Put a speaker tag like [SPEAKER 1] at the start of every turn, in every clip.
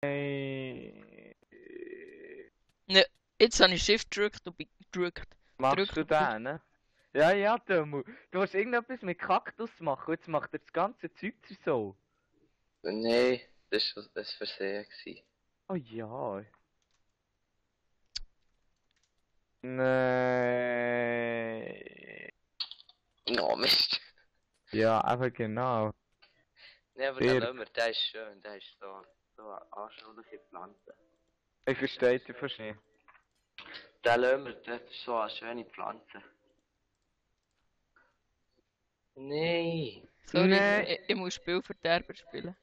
[SPEAKER 1] Ne, jetzt habe ich Shift gedrückt und gedrückt.
[SPEAKER 2] Machst du den, ne? Ja, ja, du hast irgendetwas mit Kaktus machen, jetzt macht er das ganze Zeug so.
[SPEAKER 3] Nein, das war ein Versehen.
[SPEAKER 2] Oh ja. Nein.
[SPEAKER 3] No, Mist.
[SPEAKER 2] Ja, aber genau.
[SPEAKER 3] Ne, aber
[SPEAKER 2] Sehr.
[SPEAKER 3] der Lömer, der ist schön, der ist so eine anschauliche Pflanze.
[SPEAKER 2] Ich verstehe dich fast nicht.
[SPEAKER 3] Der Lömer, das ist so eine schöne Pflanze. Nein.
[SPEAKER 1] Sorry,
[SPEAKER 2] Nee.
[SPEAKER 1] ich muss Spielverderber spielen.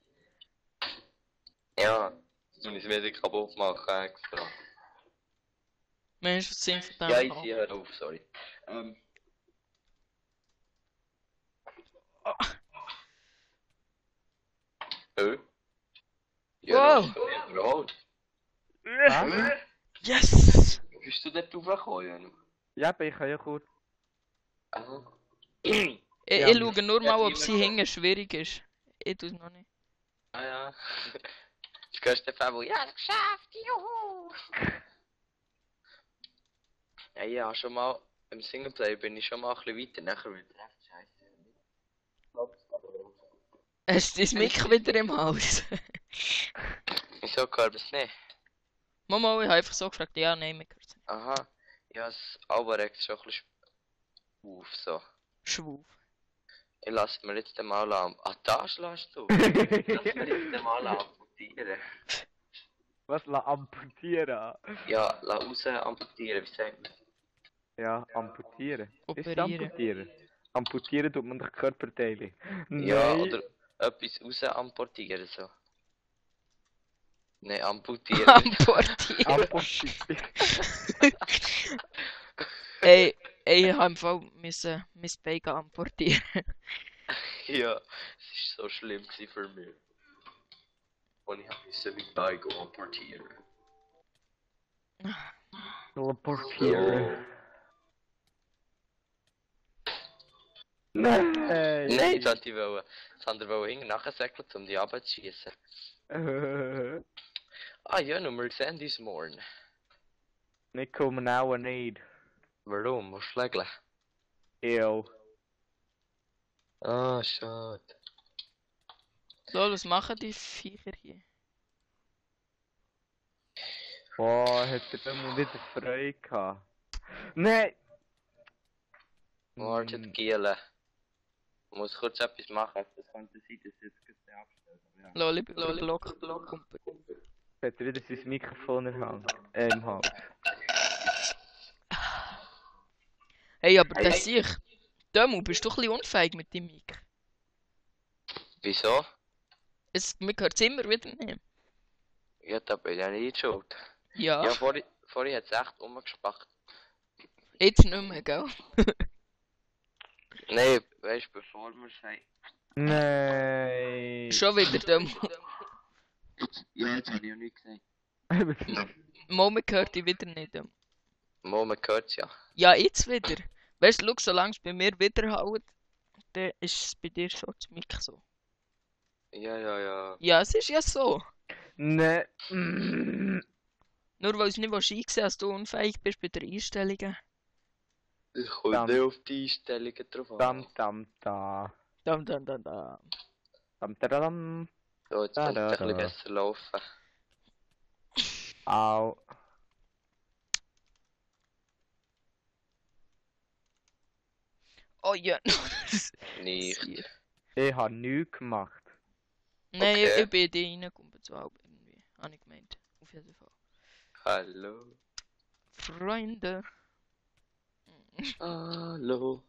[SPEAKER 3] Ja, das tue ich wieder kaputt machen extra.
[SPEAKER 1] Mensch, was sind von dem
[SPEAKER 3] Ja,
[SPEAKER 1] an?
[SPEAKER 3] easy, hör auf, sorry.
[SPEAKER 1] Oh.
[SPEAKER 3] Ja,
[SPEAKER 1] Wow.
[SPEAKER 3] Bro.
[SPEAKER 2] Was?
[SPEAKER 1] Yes!
[SPEAKER 3] Bist du dort raufgekommen?
[SPEAKER 2] Ja, aber ich kann ja kurz.
[SPEAKER 3] Aha.
[SPEAKER 1] Ich
[SPEAKER 2] Ja,
[SPEAKER 1] schaue nur mal, ob sie hinten schwierig ist. Ich tue es noch nicht.
[SPEAKER 3] Ah ja. Du gehst den Fabel, ja, das geschafft, juhu! Ja, ja, schon mal, im Singleplayer bin ich schon mal ein bisschen weiter, nachher wird es echt scheiße.
[SPEAKER 1] Hast du dein Mic wieder im Haus?
[SPEAKER 3] Wieso gehört es nicht?
[SPEAKER 1] Mama, ich habe einfach so gefragt, ja, nein, mir gehört es nicht.
[SPEAKER 3] Aha, ja, das Albarex ist schon ein bisschen auf, so.
[SPEAKER 1] Schwuf.
[SPEAKER 3] Ich lasse mir jetzt mal an. Ah, da schlägst du! Lass mir jetzt mal amputieren.
[SPEAKER 2] Was amputieren?
[SPEAKER 3] Ja, lass raus amputieren, wie sagt man?
[SPEAKER 2] Ja, amputieren. Ist
[SPEAKER 1] Operieren.
[SPEAKER 2] amputieren? Amputieren tut man doch Körperteile.
[SPEAKER 3] Ja,
[SPEAKER 2] Nein.
[SPEAKER 3] oder etwas raus amportieren, so. Nein, amputieren.
[SPEAKER 1] Amportieren.
[SPEAKER 2] Amputieren.
[SPEAKER 1] Ey, ich habe im Fall mein Bein amportieren.
[SPEAKER 3] Ja, es ist so schlimm gewesen für mich. Und ich musste mein Bein amportieren.
[SPEAKER 2] Amputieren. Nein.
[SPEAKER 3] Nein, das wollte ich wollen. Das andere wollte hinten nachsäckeln, um die Arbeit zu schießen. Ah ja, Nummer 10 this morning.
[SPEAKER 2] Ich komme auch nicht.
[SPEAKER 3] Warum? Was schlägeln?
[SPEAKER 2] Ew.
[SPEAKER 3] Ah, schade.
[SPEAKER 1] So, was machen die Viecher hier?
[SPEAKER 2] Boah, hat er dann wieder Freude gehabt. Nein!
[SPEAKER 3] Wartet, Giele. Ich muss kurz etwas machen. Das könnte sein, dass ich jetzt gleich abstelle. Ja.
[SPEAKER 1] Loli, Block.
[SPEAKER 2] Hat er wieder sein Mikrofon im Hals.
[SPEAKER 1] Hey, aber das sehe ich. Dömu, bist du ein bisschen unfähig mit dem Mic?
[SPEAKER 3] Wieso?
[SPEAKER 1] Mir hört es immer wieder nicht.
[SPEAKER 3] Ja, da bin ich ja nicht schuld.
[SPEAKER 1] Ja,
[SPEAKER 3] Ja, vorhin hat es echt umgespackt.
[SPEAKER 1] jetzt nicht mehr, gell?
[SPEAKER 3] Nein, weißt du, bevor wir sagen.
[SPEAKER 2] Nein!
[SPEAKER 1] Schon wieder Dömu.
[SPEAKER 3] Ja, jetzt habe ich ja nicht gesagt.
[SPEAKER 1] Mama hört dich wieder nicht, Dömu.
[SPEAKER 3] Man hört es ja.
[SPEAKER 1] Ja, jetzt wieder. Weißt du, solange es bei mir wiederhaut, dann ist es bei dir schon das Mic so.
[SPEAKER 3] Ja.
[SPEAKER 1] Ja, es ist ja so.
[SPEAKER 2] Nein!
[SPEAKER 1] Nur weil du es nicht einsehen willst, dass du unfähig bist bei den Einstellungen.
[SPEAKER 3] Es kommt nicht auf die Einstellungen drauf an.
[SPEAKER 2] Dam.
[SPEAKER 1] Dam.
[SPEAKER 2] Dam.
[SPEAKER 3] So, jetzt könnte es ein bisschen besser laufen.
[SPEAKER 2] Au.
[SPEAKER 1] Oh ja.
[SPEAKER 3] Nicht.
[SPEAKER 2] Ich habe nichts gemacht.
[SPEAKER 1] Nein,
[SPEAKER 3] Okay.
[SPEAKER 1] ich bin da reingekommen, zu halb irgendwie. Habe ich gemeint. Auf jeden Fall.
[SPEAKER 3] Hallo.
[SPEAKER 1] Freunde.
[SPEAKER 3] Hallo.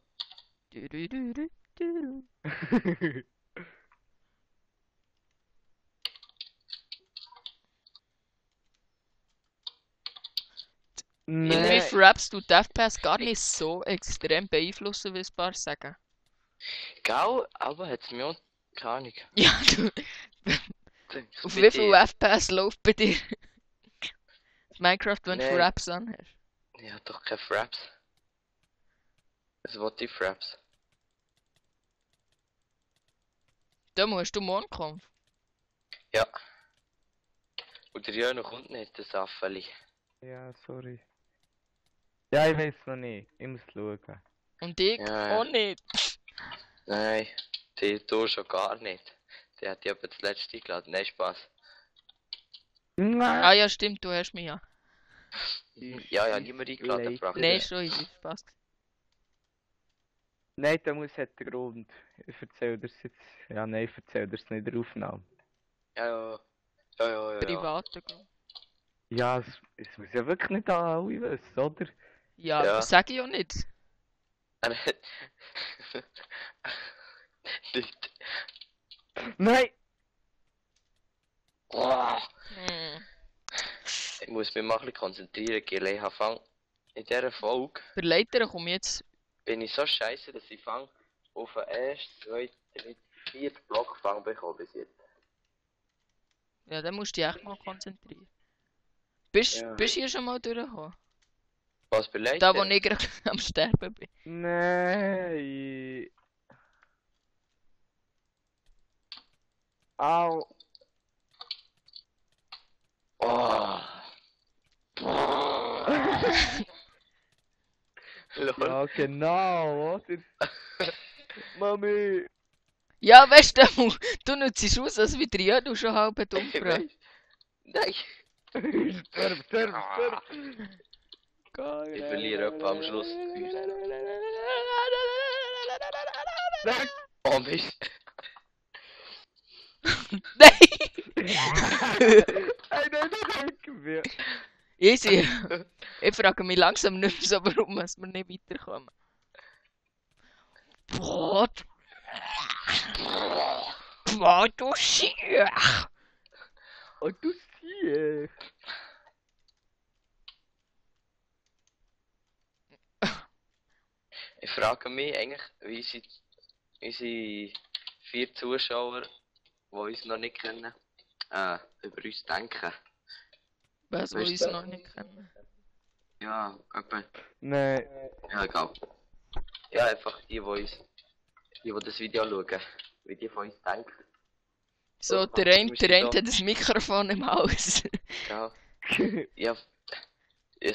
[SPEAKER 1] Du. In
[SPEAKER 2] Nein!
[SPEAKER 1] mich Raps tut FPS gar nicht so extrem beeinflussen, wie ein paar sagen.
[SPEAKER 3] Gau, aber hat es mir auch keine Ahnung.
[SPEAKER 1] Ja, du.
[SPEAKER 3] Denkst
[SPEAKER 1] Auf
[SPEAKER 3] bei
[SPEAKER 1] wie viel
[SPEAKER 3] dir?
[SPEAKER 1] FPS läuft bei dir Minecraft, wenn du
[SPEAKER 3] Nein.
[SPEAKER 1] Raps anhast?
[SPEAKER 3] Ich hab doch keine Fraps. Was wollte ich Fraps?
[SPEAKER 1] Da musst du Mondkampf.
[SPEAKER 3] Ja. Und der Jöno kommt nicht, das Affeli.
[SPEAKER 2] Ja, sorry. Ja, ich weiß noch nicht. Ich muss schauen.
[SPEAKER 1] Und ich
[SPEAKER 3] Ja.
[SPEAKER 1] auch nicht.
[SPEAKER 3] Nein, du schon gar nicht. Der hat dich aber das letzte eingeladen. Nein, Spaß.
[SPEAKER 1] Ah ja, stimmt, du hast mich ja.
[SPEAKER 3] Ja, niemand eingeladen, frag
[SPEAKER 1] Nein,
[SPEAKER 3] ich.
[SPEAKER 1] ist schon easy, Spaß.
[SPEAKER 2] Nein, da muss hat den Grund. Ich erzähl dir's jetzt. Ja, nein, ich erzähl dir's nicht in der Aufnahme.
[SPEAKER 3] Ja.
[SPEAKER 1] Privater Grund.
[SPEAKER 2] Ja, es muss ja wirklich nicht alle wissen, oder?
[SPEAKER 1] Ja,
[SPEAKER 3] Ja.
[SPEAKER 1] das sag ich auch nicht.
[SPEAKER 3] Er hat... Nicht.
[SPEAKER 2] Nein!
[SPEAKER 3] Oh,
[SPEAKER 1] Hm.
[SPEAKER 3] ich muss mich mal ein bisschen konzentrieren, Gil. Ich fang in dieser Folge
[SPEAKER 1] Der Leiter kommt jetzt.
[SPEAKER 3] bin ich so scheiße, dass ich fang auf den ersten, zweiten, dritten, vierten Block fang bekommen bis jetzt.
[SPEAKER 1] Ja, dann musst du dich echt mal konzentrieren. Bist
[SPEAKER 3] Ja.
[SPEAKER 1] du hier schon mal durchgekommen?
[SPEAKER 3] Was beleidigt?
[SPEAKER 1] Da, wo ich gerade am Sterben bin.
[SPEAKER 2] Nein! Au!
[SPEAKER 3] Oh. Lol.
[SPEAKER 2] Ja, genau, oder? Mami!
[SPEAKER 1] Ja, weißt du, du nutzt aus, als wie der du schon halb
[SPEAKER 3] Ich
[SPEAKER 1] umgebracht.
[SPEAKER 3] weiß. Nein.
[SPEAKER 2] Sterb!
[SPEAKER 3] Ich verliere etwa am Schluss.
[SPEAKER 2] Nein!
[SPEAKER 3] Oh Mist.
[SPEAKER 1] Nein!
[SPEAKER 2] Nein!
[SPEAKER 1] Easy. Ich frage mich langsam nicht mehr so, warum wir nicht weiterkommen. Boah, du Schier!
[SPEAKER 2] Oh, du siehst!
[SPEAKER 3] Ich frage mich eigentlich, wie unsere 4 Zuschauer, die uns noch nicht kennen, über uns denken.
[SPEAKER 1] Was wir
[SPEAKER 3] Weißt
[SPEAKER 1] uns
[SPEAKER 3] du-
[SPEAKER 1] noch nicht kennen.
[SPEAKER 3] Ja, etwa.
[SPEAKER 2] Nein.
[SPEAKER 3] Ja, egal. Ja, einfach die das Video schauen, wie die von uns denken.
[SPEAKER 1] So, der eine hat das Mikrofon im Haus.
[SPEAKER 3] Ja. Ja,